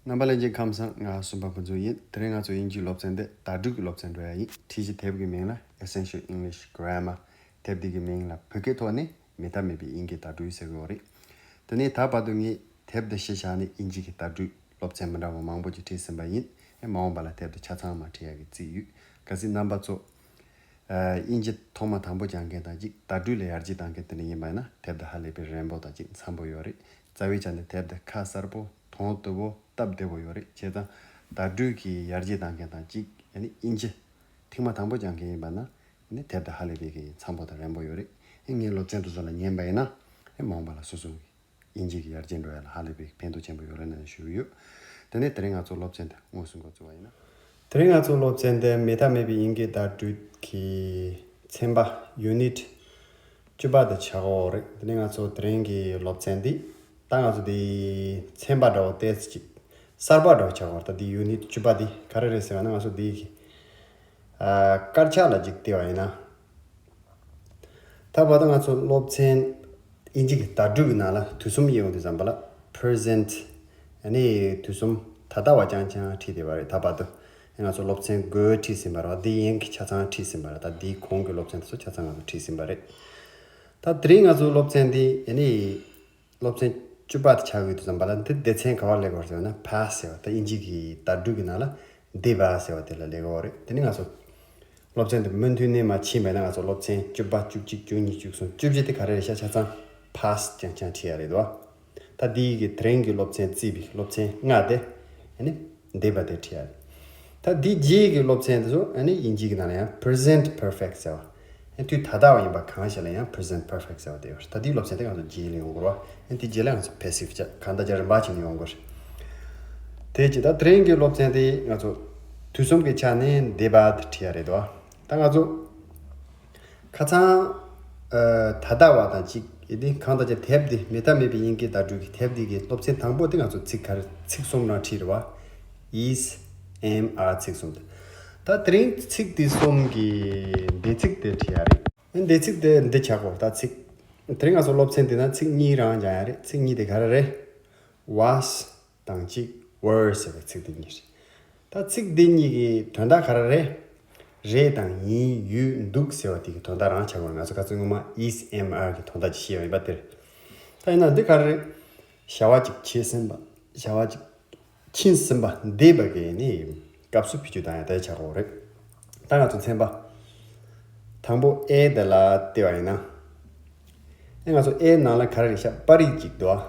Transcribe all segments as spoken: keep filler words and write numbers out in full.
རྣམ་པ་ལྷན་རྒྱས་ཁམས་བཟང་། ང་གསུམ་པ་ཕུན་ཚོགས་ཡིན། དེ་རིང་ང་ཚོ་དབྱིན་ཇིའི་སློབ་ཚན་འདི་བརྡ་སྤྲོད་ཀྱི་སློབ་ཚན་འགྲོ་ཡ་ཡིན། ཁྲིད་གཞི་དེབ་ཀྱི་མིང་ལ་Essential English Grammar། དེབ་འདི་གི་མིང་ལ་བོད་སྐད་ཐོག་ནས་མེད་ཐབས་མེད་པའི་དབྱིན་སྐད་བརྡ་སྤྲོད་ཟེར་གྱི་ཡོད་རེད། དེ་ནས་ད་བར་དུ་ངས་དེབ་འདི་གཞི་བཞག་ནས་དབྱིན་ཇི་གི་བརྡ་སྤྲོད་སློབ་ཚན་མི་འདྲ་བ་མང་པོ་ཅིག་ཁྲིད་ཟིན་པ་ཡིན། ཨེ་མ་འོངས་པ་ལ་དེབ་འདི་ཆ་ཚང་མ་ཁྲིད་ཡ་གི་རྩིས་ཡོད། གལ་སྲིད་རྣམ་པ་ཚོ་ཨ་དབྱིན་ཇི་ཐོག་མ་དང་པོ་སྦྱང་མཁན་དང་གཅིག་བརྡ་སྤྲོད་ལ་ཡར་རྒྱས་བཏང་མཁན་དེ་འདྲ་ཡིན་པ་ཡིན་ན་དེབ་འདི་ཧ་ལས་པའི་རན་པོ་དང་གཅིག་འཚམ་པོ་ཡོད་རེད། རྩ་བའི་ཆ་ནས་དེབ་འདི་ཁ་གསལ་པོ། དོན་བདེ་པོ། སྟབས་བདེ་པོ་ཡོད་རེད། བྱས་ཙང་བརྡ་སྤྲོད་ཀྱི་ཡར་རྒྱས་བཏང་མཁན་དང་གཅིག་ཨ་ནི་དབྱིན་ཇི་ཐེངས་མ་དང་པོ་སྦྱང་མཁན་ཡིན་པ་ན་ཨ་ནི་དེབ་འདི་ཧ་ལས་པའི་གི་འཚམ་པོ་དང་རན་པོ་ཡོད་རེད། ཨ་ངའི་སློབ་ཚན་དེ་ཚོ་ལ་ཉན་པ་ཡིན་ན་ཨ་མ་འོངས་པ་ལ་སོ་སོ་གི་དབྱིན་ཇི་གི་ཡར་རྒྱས་འགྲོ་ཡ་ལ་ཧ་ལས་པའི་ཕན་ཐོགས་ཆེན་པོ་ཡོད་རེད་ན་ཞུ་གི་ཡོད། དེ་ནས་དེ་རིང་ང་ཚོ་སློབ་ཚན་དེ་དངོས་སུ་འགོ་བཙུགས་པ་ཡིན་ན། དེ་རིང་ང་ཚོ་སློབ་ཚན་དེ་མེད་ཐབས་མེད་པའི་དབྱིན་སྐད་བརྡ་སྤྲོད་ཀྱི་ཚན་པ་Unit བཅུ་པ་དེ་ཆགས་ཀྱི་ཡོད་རེད། དེ་ནས་ང་ཚོ་དེ་རིང་གི་སློབ་ཚན་འདི་ད་ང་ཚོ་འདི་ཚན་པ་འདྲ་བོ་ཏོག་ཙམ་ཅིག་གསར་པ་འདྲ་བོ་ཆགས་ཀྱི་ཡོད་རེད། ད་འདི་Unit བཅུ་པ་འདི་ག་རེ་རེད་ཟེར་བ་ན་ང་ཚོ་འདི་གི་ཨ་དཀར་ཆག་ལ་ཅིག་བལྟས་པ་ཡིན་ན། ད་བར་དུ་ང་ཚོ་སློབ་ཚན་དབྱིན་ཇི་གི་བརྡ་སྤྲོད་ཀྱི་ནང་ལ་དུས་གསུམ་དབྱེ་བ་དུས་ཙམ་པ་ལ་Present ཨ་ནི་དུས་གསུམ་ད་ལྟ་བ་རྐྱང་རྐྱང་ཁྲིད་བསྡད་པ་རེད། ད་བར་དུ་ང་ཚོ་སློབ་ཚན་དགུ་ཁྲིད་ཟིན་པ་རེད་བ། འདི་ཡན་གྱི་ཆ་ཚང་ཁྲིད་ཟིན་པ་རེད། ད་འདིའི་གོང་གི་སློབ་ཚན་དེ་ཚོ་ཆ་ཚང་ང་ཚོ་ཁྲིད་ཟིན་པ་རེད། ད་དེ་རིང་ང་ཚོ་སློབ་ཚན་འདི་ཨ་ནི་སློབ་ཚན་བཅུ་པ་དེ་ཆགས་ཡོད་དུས་ཙམ་པ་ལ་འདི་སྡེ་ཚན་ག་པར་སླེབས་པ་རེད་ཟེར་ན་Past ཟེར་བ་ད་དབྱིན་ཇི་གི་བརྡ་སྤྲོད་ཀྱི་ནང་ལ་འདས་པ་ཟེར་བ་དེ་ལ་སླེབས་ཀྱི་ཡོད་རེད། དེ་ནི་ང་ཚོ་སློབ་ཚན་དེ་མུ་མཐུད་ནས་མར་ཕྱིན་པ་ཡིན་ན་ང་ཚོ་སློབ་ཚན་བཅུ་པ་བཅུ་གཅིག་བཅུ་གཉིས་བཅུ་གསུམ་བཅུ་བཞི་དེ་ག་རེ་རེད་ཤག་ཆ་ཚང་Past རྐྱང་རྐྱང་ཁྲིད་ཡ་རེད་དོ། ད་འདི་གི་དེ་རིང་གི་སློབ་ཚན་བརྩིས་པའི་སློབ་ཚན་ལྔ་དེ་ཨ་ནི་འདས་པ་དེ་ཁྲིད་ཡ་རེད། ད་འདི་རྗེས་ཀྱི་སློབ་ཚན་དེ་ཚོ་ཨ་ནི་དབྱིན་ཇི་གི་ནང་ལ་ཡང་Present Perfect ཟེར་བ། ཨ་དུས་ད་ལྟ་བ་ཡིན་པ་གང་ཞིག་ལ་ཡང་Present Perfect ཟེར་བ་དེ་ཡོད་རེད། ད་འདིའི་སློབ་ཚན་དེ་ང་ཚོ་རྗེས་ལ་ཡོང་དགོས་རེད་བ། ཨ་འདི་རྗེས་ལ་ང་ཚོ་Passive བྱ་གང་ལྟར་བྱ་རིམ་པ་བྱས་ནས་ཡོང་དགོས་རེད། དེ་ཅི་ད་དེ་རིང་གི་སློབ་ཚན་དེ་ང་ཚོ་དུས་གསུམ་གྱི་ཆ་ནས་འདས་པ་དེ་ཁྲིད་ཡ་རེད་དོ། ད་ང་ཚོ་ཁ་སང་ཨ་ད་ལྟ་བ་དང་གཅིག་ཡིན་ཏེ་གང་ལྟར་ཀྱང་དེབ་འདི་མེད་ཐབས་མེད་པའི་དབྱིན་སྐད་བརྡ་སྤྲོད་ཀྱི་དེབ་འདི་གི་སློབ་ཚན་དང་པོ་དེ་ང་ཚོ་ཚིག་ག་རེ་ཚིག་གསུམ་རང་ཁྲིད་རེད་བ། Is, am, are ཚིག་གསུམ་དེ། ད་དེ་རིང་ཚིག་འདི་གསུམ་གྱི་འདས་ཚིག་དེ་ཁྲིད་ཡ་རེད། འདས་ཚིག་དེ་འདི་ཆགས་གོ་ད་ཚིག་དེ་རིང་ང་ཚོ་སློབ་ཚན་འདི་ན་ཚིག་གཉིས་རང་སྦྱང་ཡ་རེད། ཚིག་གཉིས་དེ་ག་རེ་རེད། Was དང་གཅིག were ཟེར་བའི་ཚིག་དེ་གཉིས་རེད། ད་ཚིག་འདི་གཉིས་ཀྱི་དོན་དག་ག་རེ་རེད། རེད་དང་ཡིན་ཡོད་འདུག་ཟེར་བ་དེ་གི་དོན་དག་རང་ཆགས་པར་ང་ཚོ་ཁ་སང་སྔོན་མ་is, am, are གི་དོན་དག་ཅིག་བཤད་པ་ཡིན་པ་དེ་རེད། ད་ཡིན་ན་འདི་ག་རེ་རེད། བྱ་བ་ཅིག་བྱས་ཟིན་པ། བྱ་བ་ཅིག་ཕྱིན་ཟིན་པ་འདས་པ་གི་ནི་སྐབས་སུ་བེད་སྤྱོད་བཏང་ཡ་དེ་ཆགས་ཀྱི་ཡོད་རེད། ད་ང་ཚོ་ཚན་པ་དང་པོ་A དེ་ལ་བལྟས་པ་ཡིན་ན། ཨེ་ང་ཚོ་A ནང་ལ་ག་རེ་རེད་ཤག་པར་རིས་ཅིག་འདུག་ཨ།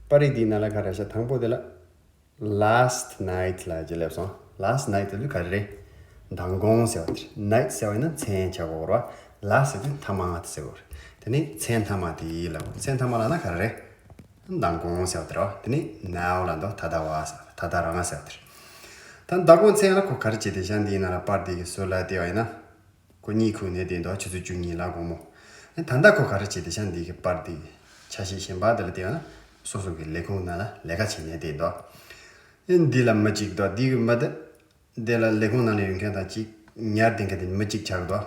པར་རིས་འདིའི་ནང་ལ་ག་རེ་རེད་ཤག་དང་པོ་དེ་ལ་Last night ལབ་ཅིག་སླེབས་སོང་། Last night ལབ་དུས་ག་རེ་རེད། མདང་དགོང་ཟེར་བ་དེ་རེད། Night ཟེར་བ་ཡིན་ན་མཚན་ཆགས་ཀྱི་ཡོད་རེད་བ། Last ཟེར་དུས་མཐའ་མ་དེ་ཟེར་གྱི་ཡོད་རེད། དེ་ནི་མཚན་མཐའ་མ་དེ་ལབ། མཚན་མཐའ་མ་ལབ་ན་ག་རེ་རེད། མདང་དགོང་ཟེར་བ་དེ་རེད་བ། དེ་ནི་now ལབ་འདུག་ད་ལྟ་བ་ཟེར་བ་ད་ལྟ་རང་ཟེར་བ་དེ་རེད། ད་མདང་དགོང་མཚན་ལ་ཁོ་ག་རེ་བྱེད་དེ་ཤག་འདིའི་ནང་ལ་པར་འདི་གི་ཟུར་ལ་བལྟས་པ་ཡིན་ན། ཁོ་གཉིད་ཁུག་ནས་བསྡད་འདུག་ཆུ་ཚོད་བཅུ་གཉིས་ལ་དགོང་མོ། ད་ལྟ་ཁོ་ག་རེ་བྱེད་དེ་ཤག་འདི་གི་པར་འདི་གི་ཆ་ཤས་གཞན་པ་དེ་ལ་བལྟས་པ་ན་སོ་སོ་གི་ལས་ཁུངས་ནང་ལ་ལས་ཀ་བྱེད་ནས་བསྡད་འདུག་ཨེ་འདི་ལ་མི་གཅིག་འདུག་འདི་གི་མི་དེ། དེ་ལ་ལས་ཁུངས་ནང་ལ་ཡོད་མཁན་དང་གཅིག་ཉར་བསྡད་མཁན་དེ་མི་གཅིག་ཆགས་འདུག་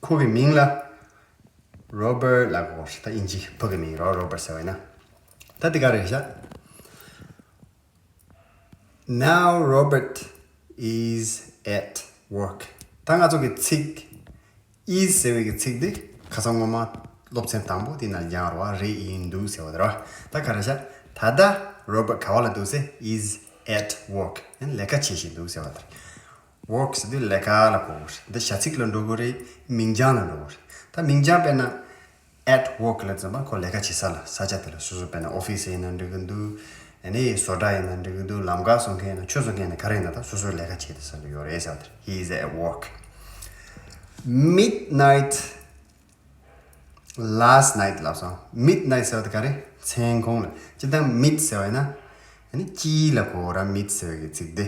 ཁོ་གི་མིང་ལ་Robert ལབ་ཀྱི་ཡོད་རེད། ད་དབྱིན་ཇི་བུ་གི་མིང་རེད་Robert ཟེར་བ་ཡིན་ན། ད་དེ་ག་རེ་རེད་ཤག Now Robert is at work. ད་ང་ཚོ་གི་ཚིག is ཟེར་བའི་གི་ཚིག་འདི་ཁ་སང་སྔོན་མ་སློབ་ཚན་དང་པོ་དེ་ནང་སྦྱངས་རེད་བ། རེད་ཡིན་འདུག་ཟེར་བ་དེ་རེད་བ། ད་ག་རེ་ཤག་ད་ལྟ་Robert ག་བ་ལ་འདུག་ཟེར། is at work. ཡང་ལས་ཀ་བྱེད་བཞིན་འདུག་ཟེར་བ་དེ་རེད། Work ཟེར་དུས་ལས་ཀ་ལ་གོ་དགོས་རེད། འདི་བྱ་ཚིག་ལ་འགྲོ་དགོས་རེད། མིང་བྱང་ལ་འགྲོ་དགོས་རེད། ད་མིང་བྱང་དཔེར་ན་at work ལ་བརྩིས་པ་ཁོ་ལས་ཀ་བྱེད་ས་ལ་ས་ཆ་དེ་ལ་སོ་སོ་དཔེར་ན་ཨོ་ཕི་སི་ཡིན་ན་འགྲིག་གི་འདུག་ཨ་ནི་བཟོ་གྲྭ་ཡིན་ན་འགྲིག་གི་འདུག་ལམ་ཁ་བཟོ་མཁན་ཡིན་ན་ཆུ་བཟོ་མཁན་ཡིན་ན་ག་རེ་ཡིན་ན་ད་སོ་སོའི་ལས་ཀ་བྱེད་དེ་ས་ལ་ཡོད་རེད་ཟེར་བ་དེ་རེད། He is at work. Midnight last night ལབ་སོང་། Midnight ཟེར་བ་དེ་ག་རེ། མཚན་གུང་ལ། སྤྱིར་བཏང་mid ཟེར་བ་ཡིན་ན་ཨ་ནི་དཀྱིལ་ལ་གོ་ར། mid ཟེར་བའི་གི་ཚིག་དེ།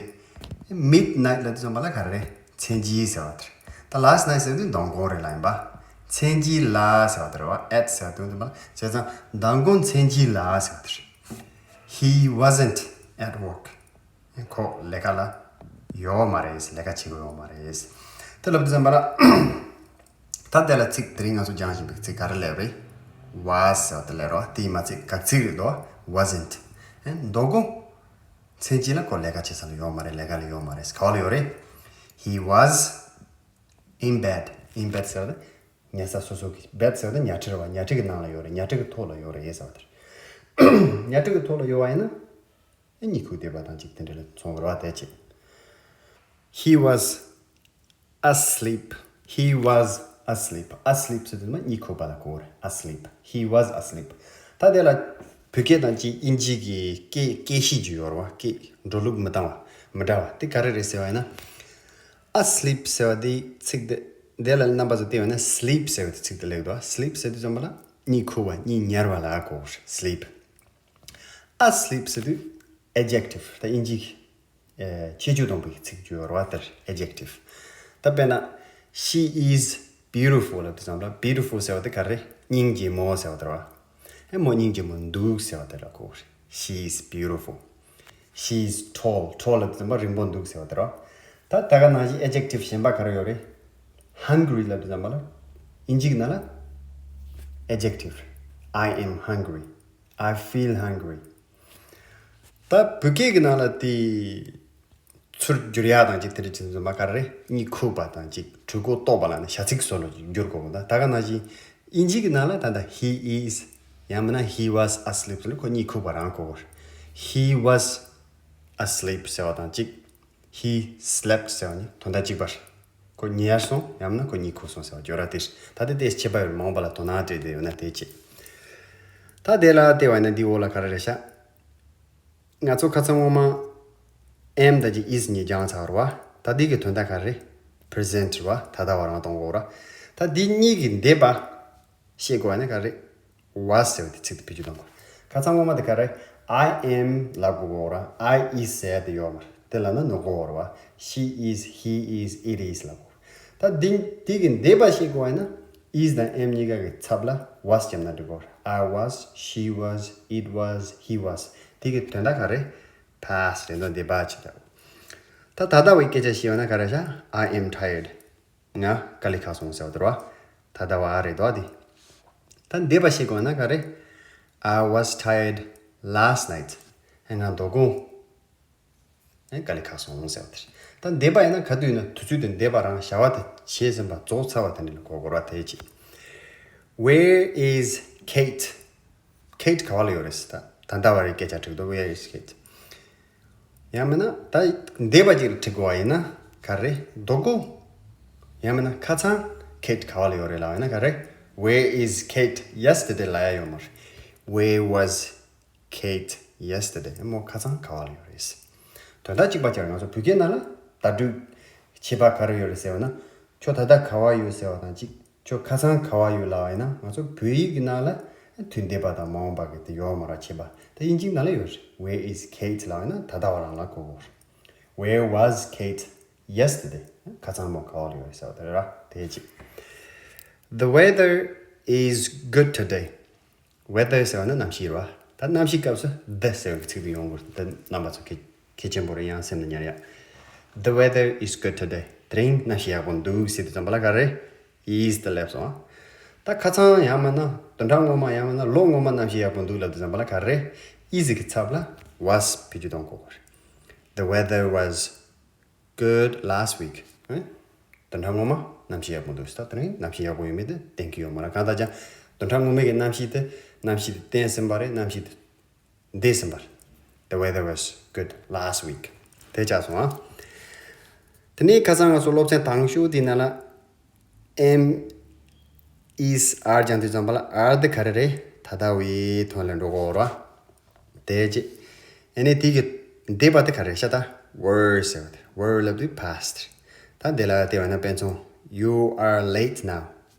Midnight ལབ་དུས་ཙམ་པ་ལ་ག་རེ་རེད། མཚན་དཀྱིལ་ཟེར་བ་དེ་རེད། ད་last night ཟེར་དུས་མདང་དགོང་རེད་ལབ་ཡིན་པ། མཚན་དཀྱིལ་ལ་ཟེར་བ་དེ་རེད་བ། at ཟེར་དུས་ཙམ་པ་ལ། བྱས་ཙང་མདང་དགོང་མཚན་དཀྱིལ་ལ་ཟེར་བ་དེ་རེད། He wasn't at work. ཁོ་ལས་ཀ་ལ་ཡོད་མ་རེད། ལས་ཀ་བྱེད་ཀྱི་ཡོད་མ་རེད། དེ་ལབ་དུས་ཙམ་པ་ལ། ད་དེ་ལ་ཚིག་དེ་རིང་ང་ཚོ་སྦྱང་བཞིན་པའི་ཚིག་ག་རེ་སླེབས་རེད། Was ཟེར་བ་དེ་སླེབས་རོ། དེ་ཡིན་མ་ཚིག་ག་ཚིག་རེད་དོ། Wasn't. ཨེ་མདང་དགོང་ མཚན་དཔྱད་ལ་ཁོ་ལས་ཀ་བྱེད་ས་ལ་ཡོད་མ་རེད། ལས་ཀ་ལ་ཡོད་མ་རེད། ག་བ་ལ་ཡོད་རེད། He was in bed. In bed ཟེར་བ་དེ་ཉལ་ས་སོ་སོ་གི། bed ཟེར་བ་དེ་ཉལ་ཁྲི་རེད་བ། ཉལ་ཁྲི་གི་ནང་ལ་ཡོད་རེད། ཉལ་ཁྲི་གི་ཐོག་ལ་ཡོད་རེད་ཟེར་བ་དེ་རེད། ཉལ་ཁྲི་གི་ཐོག་ལ་ཡོད་པ་ཡིན་ན་ཨེ་གཉིད་ཁུག་བསྡད་པ་དང་གཅིག་དེ་འདྲ་ལ་མཚུངས་པ་རེད་བ། དེ་ཅི། He was asleep. He was asleep. Asleep ཟེར་དུས་མ་གཉིད་ཁུག་པ་ལ་གོ་རེད། Asleep. He was asleep. ད་དེ་ལ་བོད་སྐད་དང་གཅིག་དབྱིན་ཇི་གི་སྐད་སྐད་གཤིས་ཅིག་ཡོད་རེད་བ། སྐད་འགྲོ་ལུགས་མི་འདང་བ་མི་འདྲ་བ་དེ་ག་རེ་རེད་ཟེར་བ་ཡིན་ན། Asleep ཟེར་བ་དེ་ཚིག་དེ་དེ་ལ་རྣམ་པ་ཚོ་བལྟས་པ་ན་sleep ཟེར་བ་དེ་ཚིག་དེ་སླེབས་འདུག Sleep ཟེར་དུས་ཙམ་པ་ལ་གཉིད་ཁུག་པ་གཉིད་ཉལ་བ་ལ་གོ་རེད། Sleep. Asleep ཟེར་དུས་adjective ད་དབྱིན་ཇི་གི་ཨེ་ཁྱད་ཆོས་སྟོན་པའི་ཚིག་བརྗོད་ར་བ་དེར་adjective. ད་དཔེར་ན་she is beautiful ལབ་དུས་ཙམ་ལ་beautiful ཟེར་བ་དེ་ག་རེ། སྙིང་རྗེ་མོ་ཟེར་བ་དེ་ར་བ། ཨེ་མོ་སྙིང་རྗེ་མོ་འདུག་ཟེར་བ་དེ་ལ་གོ་རེད། She is beautiful. She is tall. Tall ལབ་དུས་ཙམ་པ་རིང་པོ་འདུག་ཟེར་བ་དེ་ར་བ། ད་ད་ག་ནང་བཞིན་adjective གཞན་པ་ག་རེ་ཡོད་རེད། Hungry ལབ་དུས་ཙམ་པ་ལ་དབྱིན་ཇི་གི་ནང་ལ་adjective. I am hungry. I feel hungry. ད་བོད་སྐད་ཀྱི་ནང་ལ་དེ་ཚུར་བསྒྱུར་ཡག་དང་གཅིག་དེ་འདྲ་བྱེད་དུས་ཙམ་པ་ག་རེ་རེད། གཉིད་ཁུག་པ་དང་གཅིག་གྲོད་ཁོག་ལྟོགས་པ་ལ་ནི་བྱ་ཚིག་བཟོ་འདྲ་ཅིག་བསྒྱུར་དགོས་གོ། ད་ད་ག་ནང་བཞིན་དབྱིན་ཇི་གི་ནང་ལ་ད་ལྟ་he is ཡང་མིན་ན་he was asleep ཟེར་ལ་ཁོ་གཉིད་ཁུག་པ་རང་གོ་གོ། He was asleep ཟེར་བ་དང་གཅིག he slept ཟེར་བ་ནི་དོན་དག་གཅིག་པ་རེད། ཁོ་ཉལ་སོང་ཡང་མིན་ན་ཁོ་གཉིད་ཁུག་སོང་ཟེར་བ་བརྗོད་ར་དེ་རེད། ད་དེ་དེ་ཁྱད་པར་མང་པོ་ལ་དོ་སྣང་སྤྲད་དེ་ཡོད་ན་དེ་བྱེད། ད་དེ་ལ་བལྟས་པ་ཡིན་ན་འདི་འོག་ལ་ག་རེ་རེད་ཤག་ང་ཚོ་ཁ་སང་སྔོན་མ་am དང་གཅིག་is གཉིས་སྦྱངས་ཚར་བ་རེད་བ། ད་འདི་གི་དོན་དག་ག་རེ་རེད། present རེད་བ། ད་ལྟ་བ་རང་གཏོང་དགོས་ར། ད་འདི་གཉིས་ཀྱི་འདས་པ་ཤེས་དགོས་པ་ཡིན་ན་ག་རེ་རེད། was ཟེར་བ་དེ་ཚིག་དེ་བེད་སྤྱོད་གཏོང་དགོས། ཁ་སང་སྔོན་མ་དེ་ག་རེ་རེད། I am ལབ་དགོས་གོ་ར། I is ཟེར་དེ་ཡོད་མ་རེད། དེ་ལབ་ན་ནོར་གོ་ར་བ། She is, he is, it is ལབ་དགོས། ད་འདི་འདི་གི་འདས་པ་ཤེས་དགོས་པ་ཡིན་ན་is དང་am གཉིས་ཀ་གི་ཚབ་ལ་was བརྒྱབ་ན་འགྲིག་གོ། I was, she was, it was, he was དེ་གི་དོན་དག་ག་རེ་རེད། past རེད་འདུག་འདས་པ་ཅིག་ད། ད་ད་ལྟ་བའི་སྐད་ཆ་བཤད་པ་ན་ག་རེ་ཤག I am tired. ང་དཀའ་ལས་ཁག་སོང་ཟེར་བ་དེ་རེད་བ། ད་ལྟ་བ་རེད་དོ་དེ། ད་འདས་པ་བཤད་དགོས་ན་ག་རེ། I was tired last night. ཨེ་ང་དོ་དགོང་ཨེ་དཀའ་ལས་ཁག་སོང་ཟེར་བ་དེ་རེད། ད་འདས་པ་ཡིན་ན་ག་དུས་ཡིན་ན་དུས་ཚོད་དེ་འདས་པ་རང་བྱ་བ་དེ་བྱས་ཟིན་པ་རྫོགས་ཚར་བ་དེ་འདྲ་ལ་གོ་དགོས་ར་དེ་ཅི། Where is Kate? Kate ག་བ་ལ་ཡོད་རེད་ཟེར། ད་ད་ལྟ་བ་རེད་སྐད་ཆ་དྲིས་འདུག Where is Kate? ཡང་མིན་ན་ད་འདས་པ་ཅིག་ལ་དྲི་དགོས་པ་ཡིན་ན་ག་རེ་རེད། དོ་དགོང་ཡང་མིན་ན་ཁ་སང་Kate ག་བ་ལ་ཡོད་རེད་ལབ་ཡིན་ན་ག་རེ་རེད། Where is Kate yesterday ལབ་ཡ་ཡོད་མ་རེད། Where was Kate yesterday? མོ་ཁ་སང་ག་བ་ལ་ཡོད་རེད། དོན་དག་གཅིག་པ་ཅིག་ང་ཚོ་བོད་སྐད་ནང་ལ་བརྡ་སྤྲོད་ཁྱད་པར་ག་རེ་ཡོད་རེད་ཟེར་བ་ན། ཁྱོད་ད་ལྟ་ག་བ་ཡོད་ཟེར་བ་དང་གཅིག་ཁྱོད་ཁ་སང་ག་བ་ཡོད་ལབ་པ་ཡིན་ན་ང་ཚོ་བོད་ཡིག་གི་ནང་ལ་དུས་འདས་པ་དང་མ་འོངས་པ་གི་དེ་ཡོད་མ་རེད། ཁྱད་པར་ད་དབྱིན་ཇིའི་ནང་ལ་ཡོད་རེད། Where is Kate ལབ་པ་ཡིན་ན་ད་ལྟ་བ་རང་ལ་གོ་དགོས་རེད། Where was Kate yesterday? ཁ་སང་མོ་ག་བ་ལ་ཡོད་རེད་ཟེར་བ་དེ་རེད་ར། དེ་གཅིག The weather is good today. Weather ཟེར་བ་ནི་གནམ་གཤིས་རེད་བ། ད་གནམ་གཤིས་སྐབས་སུ་the ཟེར་བའི་ཚིག་དེ་ཡོང་དགོས་རེད། འདི་རྣམ་པ་ཚོ་གལ་གལ་ཆེན་པོ་རེད། ཡང་སེམས་ནང་ཉར་ཡ། The weather is good today. དེ་རིང་གནམ་གཤིས་ཡག་པོ་འདུག་ཟེར་དུས་ཙམ་པ་ལ་ག་རེ་is དེ་སླེབས་སོང་ཨ། ད་ཁ་སང་ཡང་མིན་ན་བདུན་ཕྲག་སྔོན་མ་ཡང་མིན་ན་ལོ་སྔོན་མ་གནམ་གཤིས་ཡག་པོ་འདུག་ལབ་དུས་ཙམ་པ་ལ་ག་རེ་is གི་ཚབ་ལ་was བེད་སྤྱོད་གཏོང་དགོས་རེད། The weather was good last week. ཨེ། བདུན་ཕྲག་སྔོན་མ་གནམ་གཤིས་ཡག་པོ་འདུག་ཟེར། ད་དེ་རིང་གནམ་གཤིས་ཡག་པོ་ཡོད་མེད་དེ་བསྟན་གྱི་ཡོད་མ་རེད། གང་ལྟར་ཀྱང་བདུན་ཕྲག་སྔོན་མའི་གི་གནམ་གཤིས་དེ་གནམ་གཤིས་དེ་བསྟན་ཟིན་པ་རེད། གནམ་གཤིས་དེ་འདས་ཟིན་པ་རེད། The weather was good last week. དེ་ཆགས་སོང་ཨ། དེ་ནས་ཁ་སང་ང་ཚོ་སློབ་ཚན་དང་ཤོས་དེའི་ནང་ལ་am, is, are སྦྱང་དུས་ཙམ་པ་ལ་are དེ་ག་རེ་རེད། ད་ལྟ་བའི་དོན་ལ་འགྲོ་གི་ཡོད་རེད་བ། དེ་རྗེས་ཨ་ནི་དེ་གི་འདས་པ་དེ་ག་རེ་ཤག་ད་were ཟེར་བ་དེ། were ལབ་དུས་past རེད། ད་དེ་ལ་བལྟས་པ་ན་དཔེ་མཚོན། You are late now.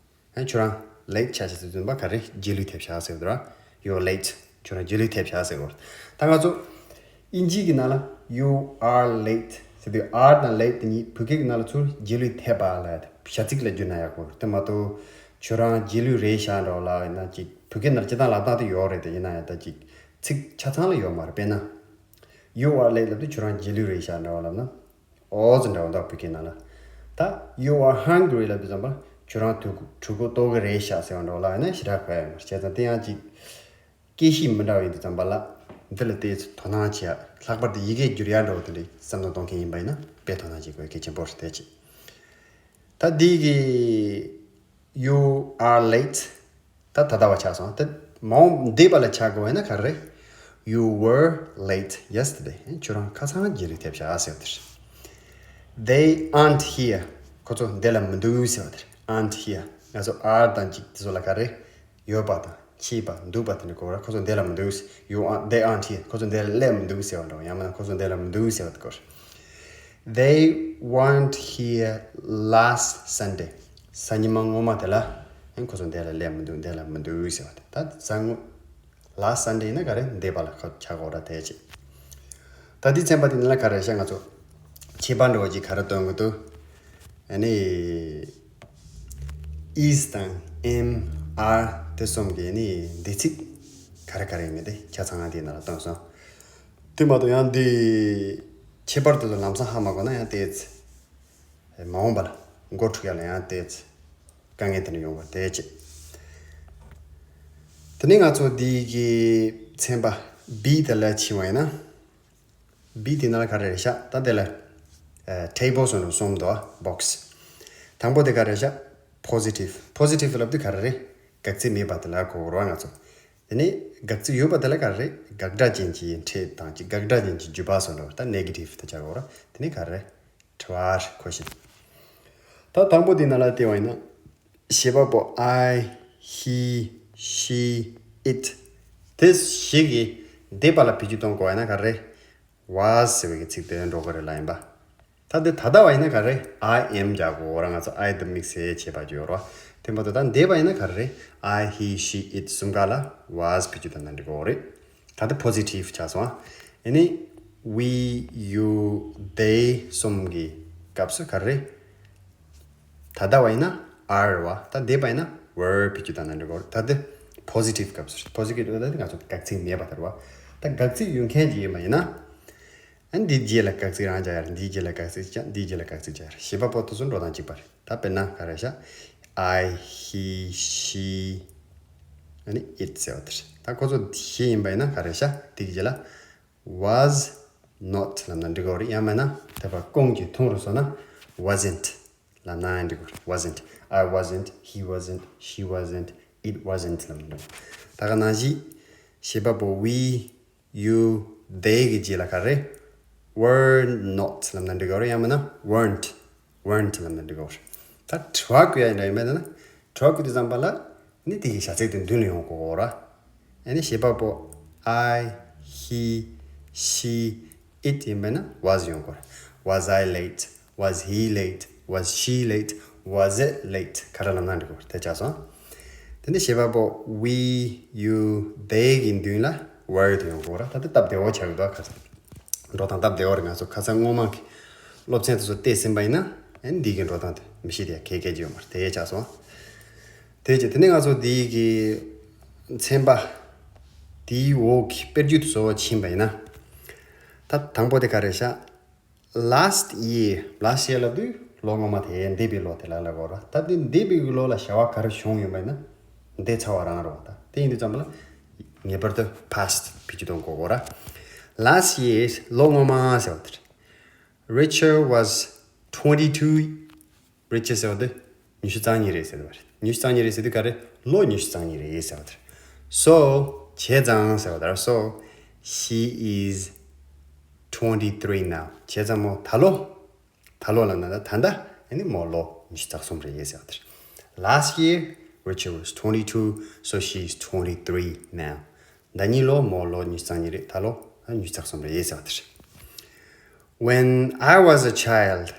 ཨ་ཁྱོད་རང་late ཆགས་ཆགས་ཟེར་དུས་ཙམ་པ་ག་རེ་རྗེས་ལུས་ཐེབས་ཤག་ཟེར་བ་དེ་རེད་བ། You are late. ཁྱོད་རང་རྗེས་ལུས་ཐེབས་ཤག་ཟེར་གོ། ད་ང་ཚོ་དབྱིན་ཇི་གི་ནང་ལ་you are late ཟེར་དུས་are དང་late དེ་གཉིས་བོད་སྐད་ཀྱི་ནང་ལ་ཚུར་རྗེས་ལུས་ཐེབས་པ་ལབ་ཡ་དེ་བྱ་ཚིག་ལ་བསྒྱུར་ན་ཡག་པོ་རེད། དེ་མ་གཏོགས་ཁྱོད་རང་རྗེས་ལུས་རེད་ཤག་འདྲ་བོ་ལབ་ཡིན་ན་ཅིག་བོད་སྐད་ནང་ལ་སྤྱིར་བཏང་ལབ་སྟངས་དེ་ཡོད་རེད། དེ་ཡིན་ན་ཡང་ད་ཅིག་ཚིག་ཆ་ཚང་ལ་ཡོད་མ་རེད། དཔེར་ན། You are late ལབ་དུས་ཁྱོད་རང་རྗེས་ལུས་རེད་ཤག་འདྲ་བོ་ལབ་ན། ཨོ་ཙི་འདྲ་བོ་འདུག་བོད་སྐད་ནང་ལ། ད་you are hungry ལབ་དུས་ཙམ་པ་ཁྱོད་རང་དུས་གྲོད་ཁོག་ལྟོགས་ཀྱི་རེད་ཤག་ཟེར་བ་འདྲ་བོ་ལབ་ཡིན་ན་ཞེ་དྲག་གོ་ཡ་མ་རེད། བྱས་ཙང་དེ་ཡང་ཅིག་སྐད་གཤིས་མི་འདྲ་བ་ཡིན་དུས་ཙམ་པ་ལ་འདི་ལ་ཏོག་ཙམ་དོ་སྣང་བྱེད་ཡ་ ལྷག་པར་དུ་ཡི་གེ་བསྒྱུར་ཡ་འདྲ་བོ་དེ་འདྲའི་བསམ་བློ་གཏོང་མཁན་ཡིན་པ་ཡིན་ན་དཔེ་དོ་སྣང་བྱེད་དགོས་གལ་ཆེན་པོ་རེད་དེ་ཅི། ད་འདི་གི you are late ད་ད་ལྟ་བ་ཆགས་སོང་། ད་མ་འོངས་འདས་པ་ལ་ཆགས་དགོས་ན་ག་རེ། You were late yesterday. ཁྱོད་རང་ཁ་སང་རྗེས་ལུས་ཐེབས་ཤག་ཟེར་བ་དེ་རེད། They aren't here. ཁོ་ཚོ་འདི་ལ་མི་འདུག་ཟེར་བ་དེ་རེད། Aren't here. ང་ཚོ་are དང་ཅིག་དེ་ཚོ་ལ་ག་རེ། ཡོད་པ་དང་མཆིས་པ་འདུག་པ་དེ་འདྲ་གོ་ར། ཁོ་ཚོ་འདི་ལ་མི་འདུག You aren't, they aren't here. ཁོ་ཚོ་འདི་ལ་སླེབས་མི་འདུག་ཟེར་བ་འདྲ་བོ། ཡང་མིན་ན་ཁོ་ཚོ་འདི་ལ་མི་འདུག་ཟེར་བ་དེ་གོ་ར། They weren't here last Sunday. གཟའ་ཉི་མ་སྔོན་མ་དེ་ལ་ཁོ་ཚོ་འདི་ལ་སླེབས་མི་འདུག་འདི་ལ་མི་འདུག་ཟེར་བ་དེ། ད་གཟའ་ངོ་last Sunday ཡིན་ན་ག་རེ། འདས་པ་ལ་ཁ་ཆ་གོ་ར་དེ་ཅི། ད་འདི་ཚན་པ་དེ་ནི་ལ་ག་རེ་ཤ་ང་ཚོ་ཁྱད་པར་འདྲ་བོ་ཅིག་ག་རེ་སྟོན་གི་འདུག་ཨ་ནི་is དང་am, are དེ་གསུམ་གྱི་ནི་འདས་ཚིག་ག་རེ་ག་རེ་ཡིན་མིན་དེ་ཆ་ཚང་ང་དེའི་ནང་ལ་སྟོན་སོང་། དེ་མ་གཏོགས་ཡང་འདི་ཁྱད་པར་དེ་ཚོ་ལམ་སང་ཧ་མ་གོ་ན་ཡང་དེ་ཚེ་མ་འོངས་པ་ལ་འགོ་ཁྲིད་ཡ་ལ་ཡང་དེ་ཚེ་དཀའ་ངལ་དེ་འདྲ་ཡོང་བ་དེ་ཅི། དེ་ནས་ང་ཚོ་འདི་གི་ཚན་པ་B དེ་ལ་ཕྱིན་པ་ཡིན་ན། B དེ་ནང་ལ་ག་རེ་རེད་ཤག་ད་དེ་ལ་ཨ་table སོགས་གསུམ་འདུག box། དང་པོ་དེ་ག་རེ་རེད་ཤག positive། positive ལབ་དུས་ག་རེ་རེད། དགག་ཚིག་མེད་པ་དེ་ལ་གོ་དགོས་རེད་བ་ང་ཚོ། དེ་ནས་དགག་ཚིག་ཡོད་པ་དེ་ལ་ག་རེ་རེད། དགག་སྒྲ་ཅན་གྱི་ཕྲད་དང་གཅིག་དགག་སྒྲ་ཅན་གྱི་བརྗོད་པ་སོགས་འདུག་ད་negative དེ་ཆགས་དགོས་རེད། དེ་ནས་ག་རེ་རེད། དྲི་བ་question། ད་དང་པོ་དེ་ནང་ལ་བལྟས་པ་ཡིན་ན། བྱེད་པ་པོ་I, he, she, it དེ་བཞི་གི་འདས་པ་ལ་བེད་སྤྱོད་གཏོང་དགོས་ཡིན་ན་ག་རེ། was ཟེར་བའི་ཚིག་དེ་འགྲོ་གི་རེད་ལ་ཡིན་པ། ད་འདི་ད་ལྟ་བ་ཡིན་ན་ག་རེ། I am རྒྱག་དགོས་ར། ང་ཚོ་I དེ་དམིགས་བསལ་བྱས་པ་བརྗོད་རོགས། དེ་མ་གཏོགས་ད་འདས་པ་ཡིན་ན་ག་རེ། I, he, she, it གསུམ་ཀ་ལ་was བེད་སྤྱོད་གཏོང་ན་འགྲིག་གི་རེད། ད་ལྟ་positive ཆགས་སོང་ཨ། ཨ་ནི་we, you, they གསུམ་གྱི་སྐབས་སུ་ག་རེ། ད་ལྟ་བ་ཡིན་ན་are རེད་བ། ད་འདས་པ་ཡིན་ན་were བེད་སྤྱོད་གཏོང་ན་འགྲིག་གི་རེད། ད་ལྟ་positive སྐབས་སུ་རེད། positive ད་ལྟ་ང་ཚོ་དགག་ཚིག་མེད་པ་དེ་རེད་བ། ད་དགག་ཚིག་ཡོད་མཁན་ཅིག་ཡིན་པ་ཡིན་ན། ཨ་ནི་འདིའི་རྗེས་ལ་དགག་ཚིག་རང་རྒྱག་ཡ་རེད། འདིའི་རྗེས་ལ་དགག་ཚིག་རྒྱག་འདིའི་རྗེས་ལ་དགག་ཚིག་རྒྱག་ཡ་རེད། བྱེད་པ་པོ་དེ་ཚོ་འགྲོ་སྟངས་གཅིག་པ་རེད། ད་དཔེར་ན་ག་རེ་ཤག I, he, she ཨ་ནི་it ཟེར་བ་དེ་རེད། ད་ཁོ་ཚོ་བཞི་ཡིན་པ་ཡིན་ན་ག་རེ་ཤག་དེ་གི་རྗེས་ལ་was not ལབ་ན་འགྲིག་གི་རེད། ཡང་མིན་ན་དེ་བ་ཀུན་གྱིས་མཐོང་རུ་སོང་ན་wasn't ལབ་ན་འགྲིག་གི་རེད། wasn't, I wasn't, he wasn't, she wasn't, it wasn't ལབ་ན་འགྲིག་གི་རེད། ད་ག་ནང་བཞིན་བྱེད་པ་པོ་we, you, they གི་རྗེས་ལ་ག་རེ། were not ལབ་ན་འགྲིག་གི་རེད། ཡང་མིན་ན་weren't, weren't ལབ་ན་འགྲིག་གི་རེད། ད་དྲི་བ་བཀོད་ཡ་ཡིན་ན་ཡིན་པ་ན། དྲི་བ་བཀོད་དུས་ཙམ་པ་ལ་ནི་དེ་གི་བྱ་ཚིག་དེ་མདུན་ལ་ཡོང་དགོས་ར། ཨ་ནི་བྱེད་པ་པོ་I, he, she, it ཡིན་པ་ན་was ཡོང་དགོས་ར། Was I late? Was he late? Was she late? Was it late? ག་རེ་ལབ་ན་འགྲིག་གི་རེད། དེ་ཆགས་སོང་། དེ་ནས་བྱེད་པ་པོ་we, you, they གི་མདུན་ལ་were དེ་ཡོང་དགོས་ར། ད་ལྟ་སྟབས་བདེ་བོ་ཆགས་ཡོད་ད་ཁ་སང་། འགྲོ་སྟངས་སྟབས་བདེ་བོ་རེད། ང་ཚོ་ཁ་སང་སྔོན་མ་གི་སློབ་ཚན་དེ་ཚོ་བལྟས་ཟིན་པ་ཡིན་ན་ཨ་ནི་འདི་གི་འགྲོ་སྟངས་དེ་མི་ཤེས་དེ་གལ་གལ་ཅིག་ཡོད་མ་རེད། དེ་ཆགས་སོང་། དེ་རྗེས་དེ་ནས་ང་ཚོ་འདི་གི་ཚན་པ་དེའི་འོག་གི་དཔེར་བརྗོད་དེ་ཚོ་ཕྱིན་པ་ཡིན་ན། ད་དང་པོ་དེ་ག་རེ་ཤག last year, last year ལབ་དུས་ལོ་སྔོན་མ་དེ་འདས་པའི་ལོ་དེ་ལ་ལབ་དགོས་ར། ད་དེ་འདས་པའི་ལོ་ལ་བྱ་བ་ག་རེ་བྱུང་ཡོད་པ་ཡིན་ན་འདས་ཚར་བ་རང་རེད་བ། ད་དེ་ཡིན་དུས་ཙམ་པ་ལ་ངེས་པར་དུ་past བེད་སྤྱོད་གཏོང་དགོས་དགོས་ར། Last year ལོ་སྔོན་མ་ཟེར་བ་དེ་རེད། Richard was twenty two. Richard ཟེར་བ་དེ་ཉི་ཤུ་རྩ་གཉིས་རེད་ཟེར་བ་རེད། ཉི་ཤུ་རྩ་གཉིས་རེད་ཟེར་དུས་ག་རེ། ལོ་ཉི་ཤུ་རྩ་གཉིས་རེད་ཟེར་བ་དེ་རེད། So བྱས་ཙང་ཟེར་བ་དེ་རེད། So she is twenty three now. བྱས་ཙང་མོ་ད་ལོ། ད་ལོ་ལབ་ན་ད་ད་ལྟ་ཨ་ནི་མོ་ལོ་ཉི་ཤུ་རྩ་གསུམ་རེད་ཟེར་བ་དེ་རེད། Last year Richard was twenty two, so she is twenty three now. ཟླ་ཉིན་ལོ་མོ་ལོ་ཉི་ཤུ་རྩ་གཉིས་རེད། ད་ལོ་ཉི་ཤུ་རྩ་གསུམ་རེད་ཟེར་བ་དེ་རེད། When I was a child,